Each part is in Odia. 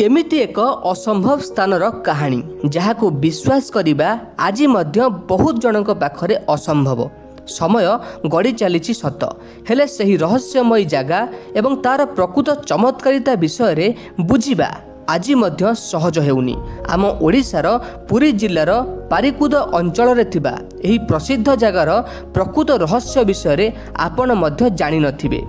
ଏମିତି ଏକ ଅସମ୍ଭବ ସ୍ଥାନର କାହାଣୀ ଯାହାକୁ ବିଶ୍ୱାସ କରିବା ଆଜି ମଧ୍ୟ ବହୁତ ଜଣଙ୍କ ପାଖରେ ଅସମ୍ଭବ। ସମୟ ଗଡ଼ି ଚାଲିଛି ସତ, ହେଲେ ସେହି ରହସ୍ୟମୟୀ ଜାଗା ଏବଂ ତା'ର ପ୍ରକୃତ ଚମତ୍କାରିତା ବିଷୟରେ ବୁଝିବା ଆଜି ମଧ୍ୟ ସହଜ ହେଉନି। ଆମ ଓଡ଼ିଶାର ପୁରୀ ଜିଲ୍ଲାର ପାରିକୁଦ ଅଞ୍ଚଳରେ ଥିବା ଏହି ପ୍ରସିଦ୍ଧ ଜାଗାର ପ୍ରକୃତ ରହସ୍ୟ ବିଷୟରେ ଆପଣ ମଧ୍ୟ ଜାଣିନଥିବେ।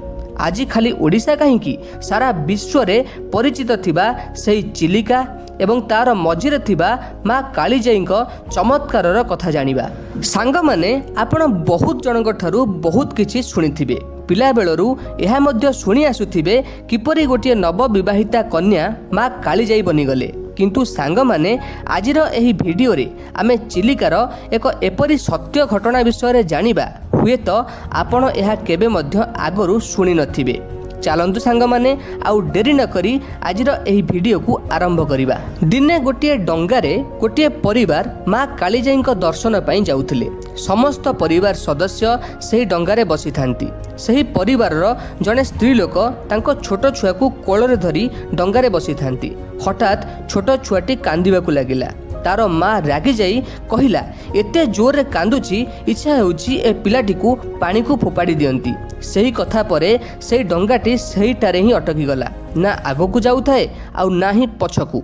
ଆଜି ଖାଲି ଓଡ଼ିଶା କାହିଁକି, ସାରା ବିଶ୍ୱରେ ପରିଚିତ ଥିବା ସେହି ଚିଲିକା ଏବଂ ତା'ର ମଝିରେ ଥିବା ମା କାଳିଜାଇଙ୍କ ଚମତ୍କାରର କଥା ଜାଣିବା। ସାଙ୍ଗମାନେ, ଆପଣ ବହୁତ ଜଣଙ୍କ ଠାରୁ ବହୁତ କିଛି ଶୁଣିଥିବେ। ପିଲାବେଳରୁ ଏହା ମଧ୍ୟ ଶୁଣି ଆସୁଥିବେ କିପରି ଗୋଟିଏ ନବବିବାହିତା କନ୍ୟା ମା କାଳିଜାଇ ବନିଗଲେ। କିନ୍ତୁ ସାଙ୍ଗମାନେ, ଆଜିର ଏହି ଭିଡ଼ିଓରେ ଆମେ ଚିଲିକାର ଏକ ଏପରି ସତ୍ୟ ଘଟଣା ବିଷୟରେ ଜାଣିବା, ହୁଏତ ଆପଣ ଏହା କେବେ ମଧ୍ୟ ଆଗରୁ ଶୁଣିନଥିବେ। ଚାଲନ୍ତୁ ସାଙ୍ଗମାନେ, ଆଉ ଡେରି ନକରି ଆଜିର ଏହି ଭିଡ଼ିଓକୁ ଆରମ୍ଭ କରିବା। ଦିନେ ଗୋଟିଏ ଡଙ୍ଗାରେ ଗୋଟିଏ ପରିବାର ମା କାଳିଜାଇଙ୍କ ଦର୍ଶନ ପାଇଁ ଯାଉଥିଲେ। ସମସ୍ତ ପରିବାର ସଦସ୍ୟ ସେହି ଡଙ୍ଗାରେ ବସିଥାନ୍ତି। ସେହି ପରିବାରର ଜଣେ ସ୍ତ୍ରୀ ଲୋକ ତାଙ୍କ ଛୋଟ ଛୁଆକୁ କୋଳରେ ଧରି ଡଙ୍ଗାରେ ବସିଥାନ୍ତି। ହଠାତ୍ ଛୋଟ ଛୁଆଟି କାନ୍ଦିବାକୁ ଲାଗିଲା। ତାର ମା ରାଗିଯାଇ କହିଲା, ଏତେ ଜୋରରେ କାନ୍ଦୁଛି, ଇଚ୍ଛା ହେଉଛି ଏ ପିଲାଟିକୁ ପାଣିକୁ ଫୋପାଡ଼ି ଦିଅନ୍ତି। ସେହି କଥା ପରେ ସେଇ ଡଙ୍ଗାଟି ସେଇଠାରେ ହିଁ ଅଟକିଗଲା, ନା ଆଗକୁ ଯାଉଥାଏ ଆଉ ନା ହିଁ ପଛକୁ।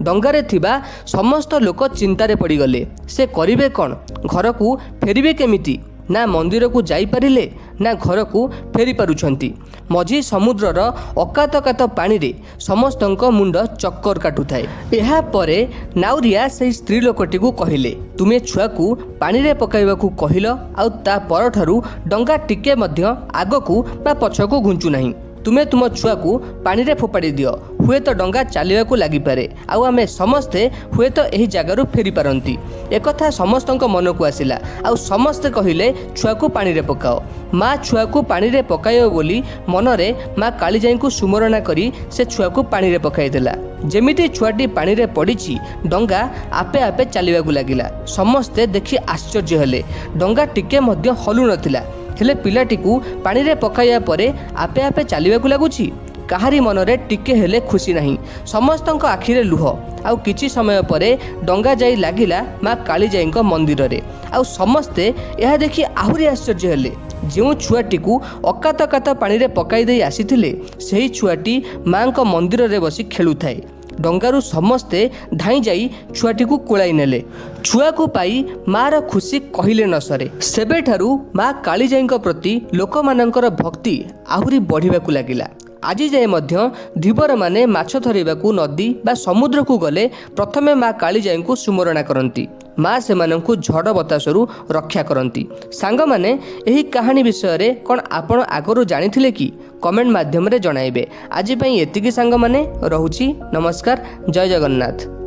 ଡଙ୍ଗାରେ ଥିବା ସମସ୍ତ ଲୋକ ଚିନ୍ତାରେ ପଡ଼ିଗଲେ। ସେ କରିବେ କ'ଣ, ଘରକୁ ଫେରିବେ କେମିତି? ନା ମନ୍ଦିରକୁ ଯାଇପାରିଲେ ନା ଘରକୁ ଫେରି ପାରୁଛନ୍ତି। ମଝି ସମୁଦ୍ରର ଅକାତକାତ ପାଣିରେ ସମସ୍ତଙ୍କ ମୁଣ୍ଡ ଚକ୍କର କାଟୁଥାଏ। ଏହାପରେ ନାଉରିଆ ସେହି ସ୍ତ୍ରୀ ଲୋକଟିକୁ କହିଲେ, ତୁମେ ଛୁଆକୁ ପାଣିରେ ପକାଇବାକୁ କହିଲ, ଆଉ ତା ପରଠାରୁ ଡଙ୍ଗା ଟିକେ ମଧ୍ୟ ଆଗକୁ ବା ପଛକୁ ଘୁଞ୍ଚୁନାହିଁ। ତୁମେ ତୁମ ଛୁଆକୁ ପାଣିରେ ଫୋପାଡ଼ି ଦିଅ, ହୁଏତ ଡଙ୍ଗା ଚାଲିବାକୁ ଲାଗିପାରେ, ଆଉ ଆମେ ସମସ୍ତେ ହୁଏତ ଏହି ଜାଗାରୁ ଫେରିପାରନ୍ତି। ଏକଥା ସମସ୍ତଙ୍କ ମନକୁ ଆସିଲା, ଆଉ ସମସ୍ତେ କହିଲେ ଛୁଆକୁ ପାଣିରେ ପକାଅ। ମା ଛୁଆକୁ ପାଣିରେ ପକାଇବ ବୋଲି ମନରେ ମା କାଳିଜାଇଙ୍କୁ ସୁମରଣା କରି ସେ ଛୁଆକୁ ପାଣିରେ ପକାଇଦେଲା। ଯେମିତି ଛୁଆଟି ପାଣିରେ ପଡ଼ିଛି, ଡଙ୍ଗା ଆପେ ଆପେ ଚାଲିବାକୁ ଲାଗିଲା। ସମସ୍ତେ ଦେଖି ଆଶ୍ଚର୍ଯ୍ୟ ହେଲେ। ଡଙ୍ଗା ଟିକେ ମଧ୍ୟ ହଲୁ ନଥିଲା, ହେଲେ ପିଲାଟିକୁ ପାଣିରେ ପକାଇବା ପରେ ଆପେ ଆପେ ଚାଲିବାକୁ ଲାଗୁଛି। କାହାରି ମନରେ ଟିକେ ହେଲେ ଖୁସି ନାହିଁ, ସମସ୍ତଙ୍କ ଆଖିରେ ଲୁହ। ଆଉ କିଛି ସମୟ ପରେ ଡଙ୍ଗା ଯାଇ ଲାଗିଲା ମା କାଳିଜାଇଙ୍କ ମନ୍ଦିରରେ, ଆଉ ସମସ୍ତେ ଏହା ଦେଖି ଆହୁରି ଆଶ୍ଚର୍ଯ୍ୟ ହେଲେ। ଯେଉଁ ଛୁଆଟିକୁ ଅକାତକାତ ପାଣିରେ ପକାଇ ଦେଇ ଆସିଥିଲେ, ସେହି ଛୁଆଟି ମାଙ୍କ ମନ୍ଦିରରେ ବସି ଖେଳୁଥାଏ। ଡଙ୍ଗାରୁ ସମସ୍ତେ ଧାଇଁ ଯାଇ ଛୁଆଟିକୁ କୋଳାଇ ନେଲେ। ଛୁଆକୁ ପାଇ ମାର ଖୁସି କହିଲେ ନ ସରେ। ସେବେଠାରୁ ମା କାଳିଜାଇଙ୍କ ପ୍ରତି ଲୋକମାନଙ୍କର ଭକ୍ତି ଆହୁରି ବଢ଼ିବାକୁ ଲାଗିଲା। ଆଜି ଯାଏ ମଧ୍ୟ ଧୀବରମାନେ ମାଛ ଧରିବାକୁ ନଦୀ ବା ସମୁଦ୍ରକୁ ଗଲେ ପ୍ରଥମେ ମା କାଳିଜାଇଙ୍କୁ ସୁମରଣା କରନ୍ତି। ମା ସେମାନଙ୍କୁ ଝଡ଼ ବତାସରୁ ରକ୍ଷା କରନ୍ତି। ସାଙ୍ଗମାନେ, ଏହି କାହାଣୀ ବିଷୟରେ କ'ଣ ଆପଣ ଆଗରୁ ଜାଣିଥିଲେ କି? କମେଣ୍ଟ ମାଧ୍ୟମରେ ଜଣାଇବେ। ଆଜି ପାଇଁ ଏତିକି ସାଙ୍ଗମାନେ, ରହୁଛି। ନମସ୍କାର, ଜୟ ଜଗନ୍ନାଥ।